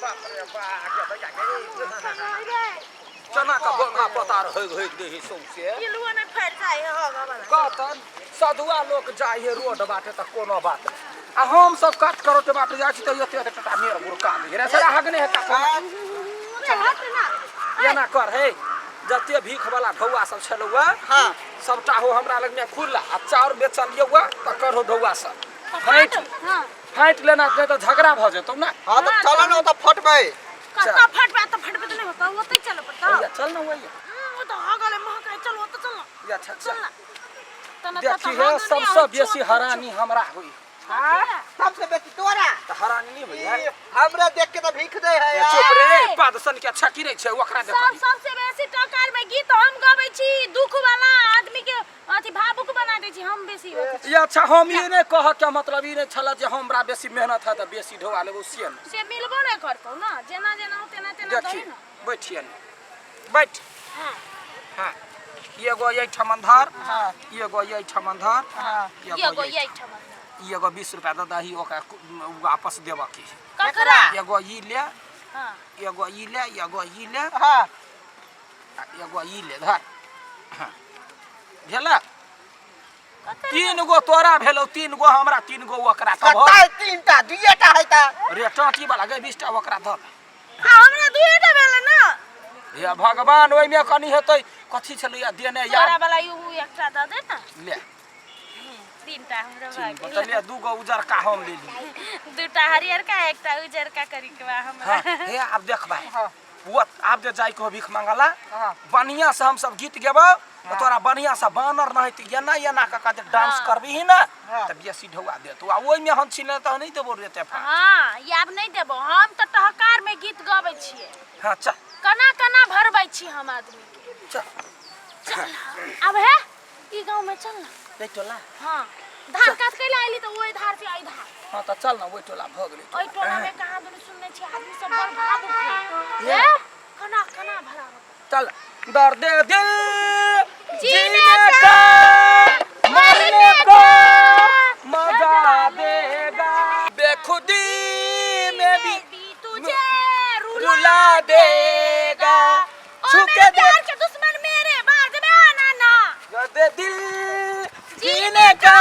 बाप रे बा के दैया गे चना का बंगा पतार होग होग देही सौंसे पिलुआ नहीं फैल जाए है होगा वाला कहतन सधुआ लोक जाइ है रोड बाटे तऽ कोनो बात नहि आ हम सब कट करोट बाटे जाइ छी तऽ एते एते टटा मेर गुरका दै रे सरा हगने है का रे हट ना एना कर हे जते भीख वाला ढौआ सब छलौआ हाँ सबटा हो हमरा लग में खुला आ चाउर बेचलियौ तकर हो ढौआ सब फाँटि हाँ फाँटि लेना नहि तऽ झगड़ा भऽ जेतौ ने हाँ तो चलो ना तो फटबै कत्ता फटबे त फटबे त नहीं होता ओतै चले पड़ता भैया चल ना वही वो तो हो गेलै महकै चल ओतऽ चल ना या अच्छा चल ना तना देखी हे सबसे बेसी हरानी हमरा हुई हाँ सबसे बेसी तोरा तऽ हरानी नहीं हुई है ई, हमरा देख के तो भीख दे है यार चुप रे पाद सन के अच्छा की नहीं छै ओकरा सब देख सबसे बेसी टकार में गीत हम गबै छी दुख वाला आदमी के अथी भावुक बना दै छी हम बेसी अथी ये अच्छा हम ई नहि कहऽ के मतलब ई नहि छल जे हमरा बेसी मेहनत है तऽ बेसी ढोआ लेबो से नहि से मिलबो नहि करतौ ना जेना जेना हो तेना तेना देखी दही ना बैठिए ने बैठ हाँ हाँ एगो एहिठाम धर एगो एहिठाम धर एगो एगो यही ठमा एगो 20 रुपया दऽ दही ओकरा वापस देबऽ के ककरा एगो ई ले हाँ एगो ई ले एगो ई ले हाँ आ एगो ई ले धर हाँ भेलै कते तीन गो तोरा भेलौ तीन गो हमरा तीन गो ओकरा तब कत्ता तीनटा दुइएटा है ता रे टाँटी वाला गे 20 टा ओकरा धर आ हमरा दुएटा भेलै ना हे भगवान ओहिमे कनि हेतै कथी छलैया देने तोरा यार वाला you एकटा दऽ दे ना ले तीनटा हमरा भऽ गेल बतलिया दू गो उजरका हम ले ली दूटा हरियरका एकटा उजरका करी के बा हमरा हाँ हे आब देख भाई वो आब जे जाय को भीख मांगला बढ़िया से हम सब गीत गेबो तो तोरा बढ़िया से बानर नहीं तो एना एना कऽ के डांस हाँ। करबी ना हाँ। तऽ बेसी ढौआ देत आ ओहिमे हम छिने तऽ नहीं देबो रे ते हाँ ये आब नहीं देबो हम तऽ टहकार में गीत गबै छियै हाँ चल कना कना भरबै छी हम आदमी के चल चल आब हे ई गाँव में चल ना नहीं टोला हाँ धान काट के आइली तऽ ओहि धार से एहि धार हाँ तऽ चल ना ओहि टोला भऽ गेलै ओहि टोला में कहाँ दुनू सुनने छी आदमी सब बड़ भावुक है ये। ए? कना कना भरा चल दर्द दिल जीने जीने का मरने को मजा देगा बेखुदी में भी भी तुझे रुला रुला देगा ओ छू मेरे के प्यार देख के दुश्मन मेरे बाद में आना ना दर्द दिल जीने का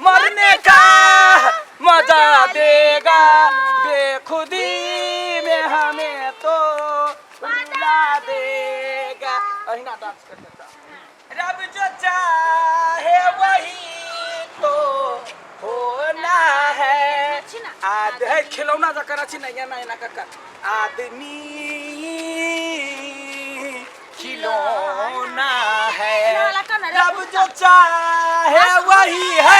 मरने का मजा देगा बेखुदी में हमें तो रुला देगा अहिना डांस करते था रब जो चाहे वही तो होना है आद है खिलौना जकर अछि ने एना एना कऽ कऽ आदमी खिलौना है रब जो चाहे वही है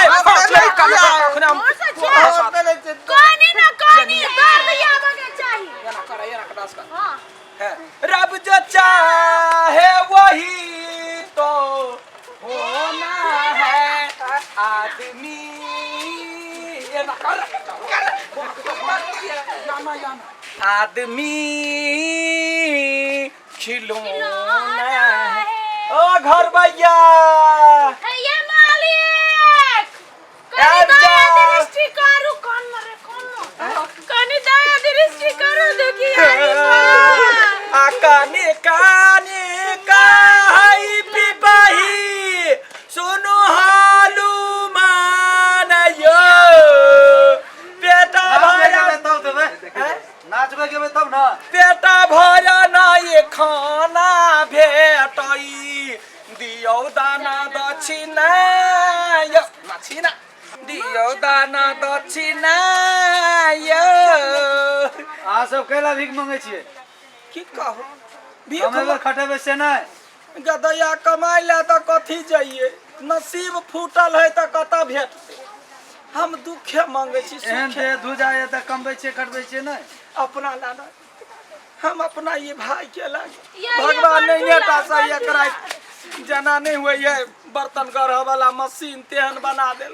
कनी ना कनी दर्द आबऽ के चाही एना कर एना कर डांस कर हाँ है रब जो चाहे वही तो होना है आदमी एना कर याना याना आदमी खिलौना है ओ घर भैया हे ये मालिक कनी आबि दया जाओ। दृष्टि करू कौन मरे कौन कनी दया दृष्टि करू देखी आ काने काने कहै पिपही सुनु हालू मान यो पेटा भरा नाचबे गेबै तब ने पेटा भरा नहि खाना भेटई दियौ दाना दक्षिणा यो दक्षिणा दियौ दाना दक्षिणा यो अहाँ सब कैला भीख मंगै छियै की कहू भीख कमेबै खटेबै से नहि गदैया कमाइ लए तऽ कथी जइयै नसीब फूटल है तऽ कतऽ भेटतै हम दुखे मांगै छी एहन सुखे देह धुजा यऽ तऽ कमबै छियै खटबै छियै नहि अपना ला नहि हम अपना ये भाई के लागे ये भगवान बड़ नहीं झूला, टा बड़ से एकरा जेना नहीं हुए ये बर्तन गढ़ वाला मशीन तेहन बना देल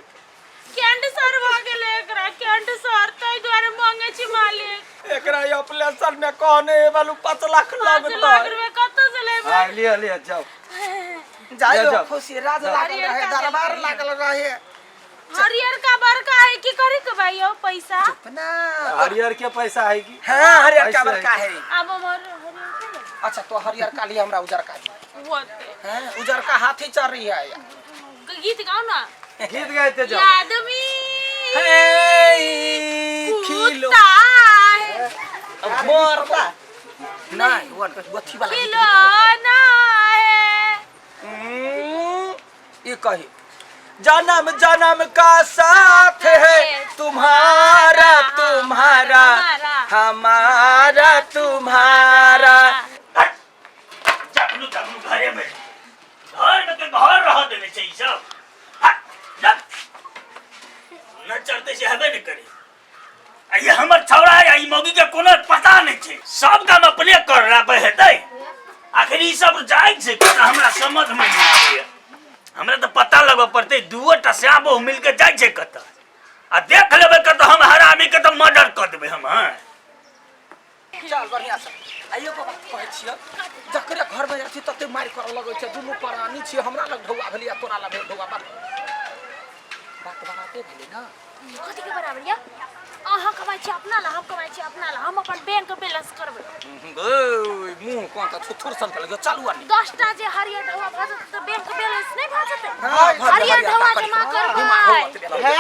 कैंसर भऽ गेलै एकरा कैंसर ताहि दुआरे मांगै छी मालिक एकरा ऑपरेशन में कहने वालू 5 लाख 5 लाख लगतै रुपए कतऽ से लेबै हाँ लिअ लिअ जाउ जाइयो जाओ। खुशी राज लागल रहे दरबार लागल रहे हरियर का बड़का है की करी के भाई यो पैसा ना। हरियर के पैसा है की? हाँ, हरियर का ऐसे बड़का है। आब हम हरियर के लेबै। अच्छा, तो हरियर का लिए, हमरा उजर का दी। होते। हाँ, उजर का हाथी चढ़ रही है यार। गीत गाओ ना। गीत गाइते जाओ। ये आदमी हे खिलो कुत्ता है। मरला नहीं, वो अथी वाला गीत। खिलौना है। ये कही, जन्म जन्म का साथ है तुम्हारा, तुम्हारा हमारा तुम्हारा। जखनु तखनु घरे में, घर में के घर रह देने छै ई सब। हट, जा। न चढ़ते से हेबे नहि करे। आ ई हमर छौड़ा है, आ ई मौगी के कोनो पता नहि छै। सब काम अपने कर पर हेतै। आखिर ई सब जाइ छै कतऽ, हमरा समझ में नहि आबैया। हमरा तऽ पता लगबऽ पड़तै, दुओ टा श्याम बहु मिल के जाइ छै कतऽ। आ देख लेबै कतऽ हम हरामी के, तऽ मर्डर कऽ देबै हम। हाँ। चल बढ़िया से। आ एगो बात कहै छियै, जकरे घर में जाइ छी तते मारि करऽ लगै छै। दुनू प्राणी छियै, हमरा लग ढौआ भेलै आ तोरा लग ढौआ, बात बात बराबरे भेलै ने? कथी के बराबर या? अहाँ कमाइ छी अपना ला, हम कमाइ छी अपना ला। हम अपन बैंक बैलेंस करबै। गै, मुँह कोन तऽ थुथुर सन के लगै। चलू आनी। 10टा जे हरियर ढौआ भऽ जेतै तऽ बैंक बैलेंस नहि भऽ जेतै? हाँ, भऽ जेतै। हरियर ढौआ जमा करबै। हे,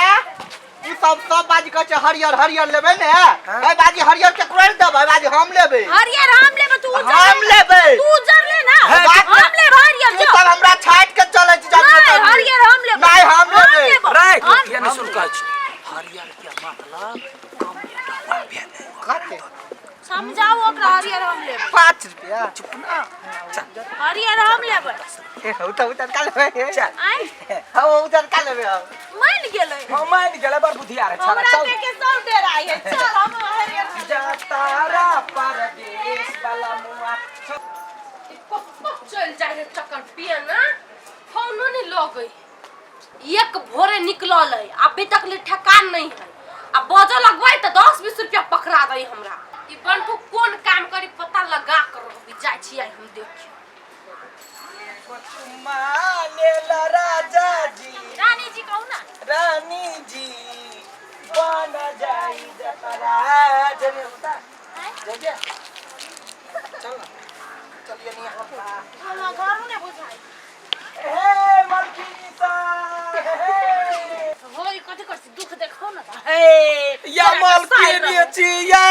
ई सब सब बाजी कहै छै हरियर हरियर लेबै ने। हे बाजी, हरियर के कोड़ि देबै। बाजी, हम लेबै। हरियर हम लेबै, तू उजर हम ले। लेबै। तू उजर ले ना। हे, हम लेबै हरियर। तू जो। सब हमरा छाटि के चलै छी जाबे नहीं, तक। हरियर हम लेबै। नहीं, हम लेबै। लेबै। रे हम ये नहीं सुन, कहै छी हरियर के मतलब कम ढौआ भेलै। कते? समझाओ ओकरा, हरियर हम लेबै। 5 रुपया। चुप ना, चल। हरियर हम लेबै। हे, उतर उतर का लेबै। चल। आइ। हाँ, उतर का लेबै हम। मान गेलै। हम मान गेलै, बड़ बुधियार है छौड़ा। हमरा चल। देखे सब डराइ है। चल, हम हरियर। जा तारा परदेश वाला मुआ। चलि जाइ है चक्कर पिए ना, फोनो नहीं लगै। एक भोरे निकलल है, अभी तक ले ठेकान नहीं है। आ बजऽ लगबै तऽ 10-20 रुपया पकड़ा दै हमरा। ई बंटू कोन काम करी, पता लगा कर रहबी। जाइ छियै हम देखियो। चुम्मा लेला राजा जी। रानी जी कहू ना। रानी जी बन जाई जतरा जने होता जय। चल ना, चलिए नहीं। हमरा घरो नहि बुझाइ। हे मलकिनी सा, हे। हो, ई कथी कर छी? दुख देखो ना तऽ हे। या मलकिनी छी ये।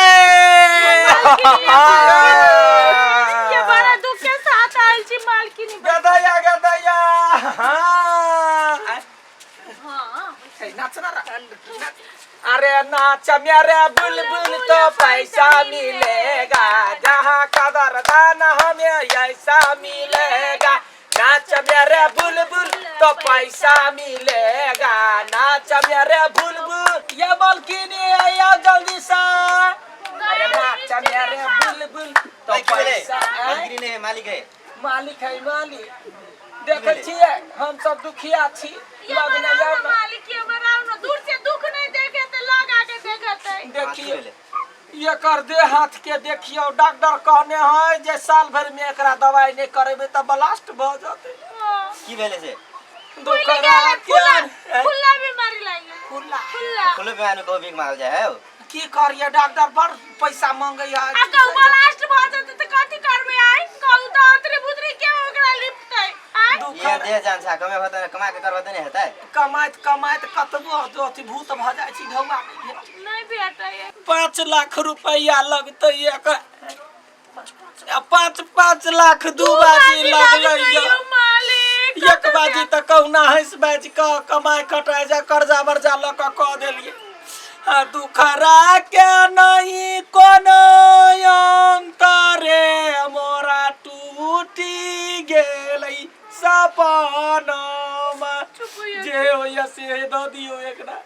ये बड़ा दुख के साथ आयल छी मालकिनी। गदया गदया, हाँ। हाँ। ए, नाच ना रा। अरे नाच मेरे बुलबुल तो पैसा मिलेगा, जहाँ कदर दाना हमें ऐसा मिलेगा। नाच मेरे बुलबुल तो पैसा मिलेगा, नाच मेरे बुलबुल। ये मालकिनी, आया जल्दी से। अरे नाच मेरे बुलबुल तो पैसा मालिक नहीं है, मालिक है। मालिक है, मालिक। देखै छियै, हम सब दुखिया छी। ये लग बनाओ नहि ना जाउ ने। मालिक, ये बनाओ ना। दूर से दुख नहीं देखे तो लग आके देखत है। देखियौ, एकर देह हाथ के देखियौ। डॉक्टर कहने है जे साल भरि में एकरा दवाई नहि करेबै तऽ ब्लास्ट भऽ जेतै। की भेलै से? दुखरा खुला के खुला बीमारी लागि खुला। खुला। खुले बयान को भीख मांगल जाए है। की करिए, डॉक्टर बड़ पैसा मांगे है। आ कहू ब्लास्ट भऽ जेतै तऽ कथी करबै? आइ कहू तऽ अतरी बुतरी के ओकरा लिपतै आइ? ये दुखरा देह जान छा, कमे होतै ने, कमा के करबे नहि हेतै। कमाइत कमाइत कतबो अथी भूत भऽ जाइ छी, ढौआ नहि भेटै। नहि भेटै। 5 लाख रुपैआ लगतै एकर। आ 5-5 लाख दू बाजी लगलै लगतै मालिक। एक बाजी तऽ कहुना हँसि बाजि कऽ कमाइ खटाइ जा कर्जा वर्जा लऽ कऽ कऽ देलियै। आ दुखरा के नहीं कोनो अन्तरे, मोरा टूटी गेलै सपनामा। जे होइए से दऽ दियौ एकरा।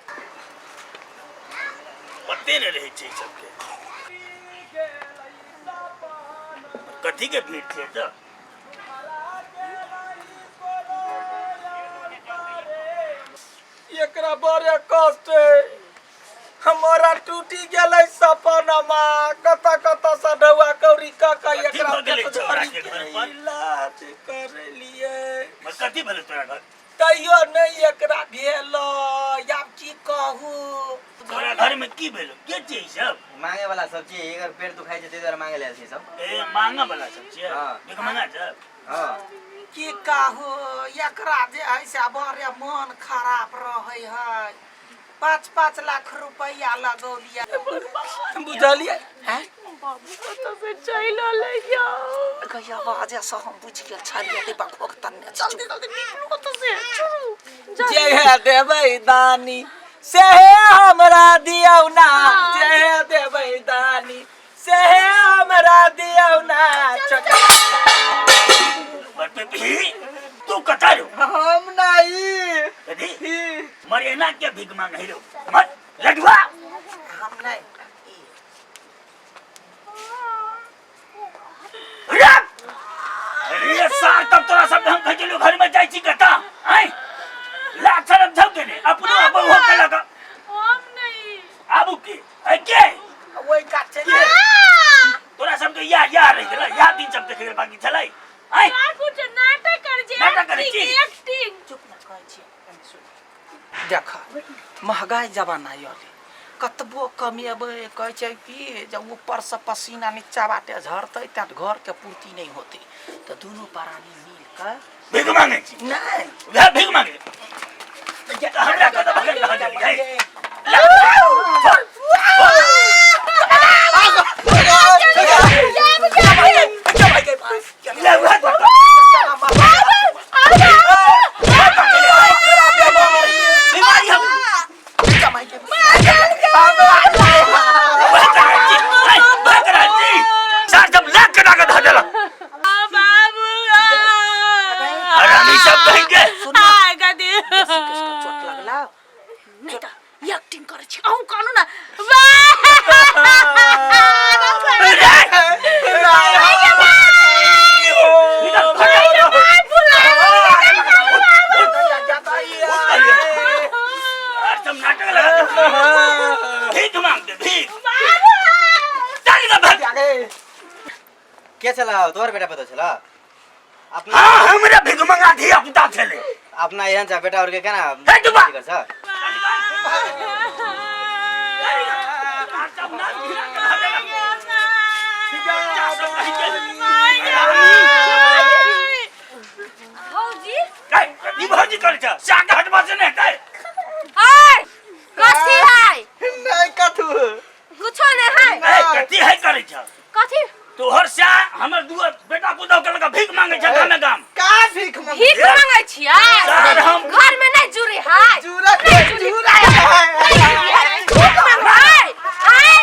पते नहि रहै छै ई सबके। कथी के भीड़ छै तऽ? एकरा बड़े कष्ट है। हमारा टूटी गेलै सपनामा। कतऽ कतऽ से ढौआ कौड़ी कऽ कऽ कथी एकरा भऽ गेलै छौड़ा के घर पर? इलाज करेलियै। कथी भेलै तोरा घर? तैयो नहि एकरा भेल। आब वाला सब छियै, एकर पेट दुखाइ छै ताहि दुआरे मांगे लेल छै सब। ए मांगा वाला सब छियै। हाँ। भीख मांगा सब। हाँ। की कहू, एकरा जे है से बड़े मन खराब रहे है। 5-5 लाख रुपया लगौलिया, बुझलियै? हैं? बाबू कतऽ से चलि अलै यौ? गैया आवाजे से हम बुझि गेल छलियै ते बघोक तन्ने। जल्दी जल्दी निकलू कतऽ से, चलू। जे हे देबै दानी से हे हमरा दियौ ना, जे हे देबै दानी से हे हमरा दियौ ना। पर पेपी तू कतऽ रो? हम नहीं। कथी मर एना के भीख मांगे रो मर लडुआ? हम नहीं। रे रे सार, तब तोरा सब हम खजलो घर में जाइ छी कतऽ आय लाख शरम छौ के ने अपनो बहु के लगा। हम नहीं। आबू के ऐ के ओहि कात चलि। तोरा सब के या या रहि गेलै या दिन सब देखे बाकी छलै आय। का कुछ नाटक कर जे? नाटक करै छी? एक्टिंग। चुप ना, कहै छी कनि सुन। देख, महगाई जमाना अलै, कतबो कमेबै, कहै छै कि जब ऊपरसँ पसीना नीचा बाटे झरतै तब घरके पूर्ति नहि होतै, तऽ दुनू प्राणी मिल कऽ भीख मांगे छी। नहि, वएह भीख मांगे तऽ हमरा कतऽ भगत रह गेलियै। ले वएह बता। बीमारी हम वएह करै छी। आय, वएह करै छी। सार सब लाख के लागत धऽ देलक। बाबू। हरामी सब कहिके। आ गदी। चोट लगला। नहि तऽ एक्टिंग करै छी अहूँ, कानू ना। वाह! रे! निकल, भाग। यार सब नाटक लगा दे। भीख मांगते भीख, चल गा भाग। के छला? तोहर बेटा पतो छला अपना? हाँ, हमरा भीख मंगा धिया पुता छले। अपना एहन छ बेटा और के केना हे दुबा। अथी गर्छ? यार सब नाक भिड़ा के धऽ देलक। बच्चा सब कहिके। भौजी। ए, कथी भौजी करै छ? साग हटबा से नहि हेतै? हाय, कथी है? नहीं कथू। कुछो नहीं है। ए, कथी है करै छ? कथी? तोहर स्या हमर दू बेटा पुतहु के लगा भीख मांगे छ गामे गाम। का भीख मांगे? भीख मांगे छियै? सर, हम- घर में नहीं जुड़ी है। जुड़ा जुड़ा है। भीख मांगे है आय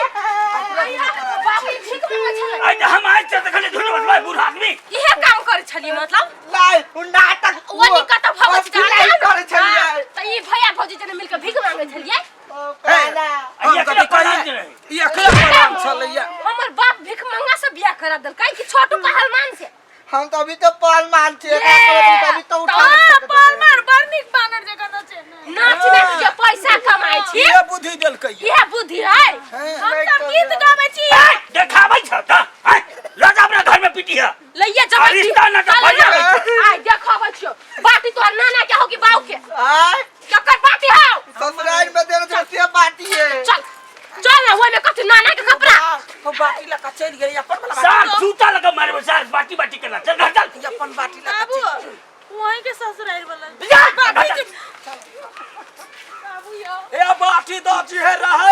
बाबू, ई भीख मांगे छलै। आइ तऽ हम आइ छै तऽ खाली झूठ बजबै बूढ़ आदमी। इहे काम करै छलियै मतलब? नहीं, उ नाटक। ओ निकट भगत ओ फिलाई करै छलियै। तऽ ई भैया भौजी जने मिलके भीख मांगे छलियै। ओ काला। आ ई एकरे पलान जे रहै। ई एकरे पलान छलैया। हमर बाप भीख मंगा से बियाह करा देलकै कि छोटू पहलवान से? हम तो अभी तो पहलवान छियै, का करब, अभी तो उठा। पहलवान बड़ नीक बानर जकाँ नचे। नाच नाच के पैसा कमाइ छी। इहे बुद्धि देलकै। इहे बुद्धि है। हम सब गीत गाबै छी। ए, देखाबै छ तऽ आइ लऽ जा अपना घर में पीटी है। लइया जबै छी। रिश्ता ना तऽ भैया होइ छै। आइ देखबै छियौ बाटी, तोहर नाना के हो कि बाऊ के? आय? ककर बाटी हौ? ससुराल में देने छै से बाटी है। चल चल ना, ओहिमे कथी नाना के कपड़ा? ओ बाटी लऽ कऽ चलि गेलै अपन वाला। सार जूता लगा मारबो सार, बाटी बाटी केना। चल घर चल। बाटी अपन बाटी लऽ कऽ बाबू चलि। वहीं के ससुराल वाला। जा, घर चल। बाबू यौ। ए बाटी दऽ जी है रह।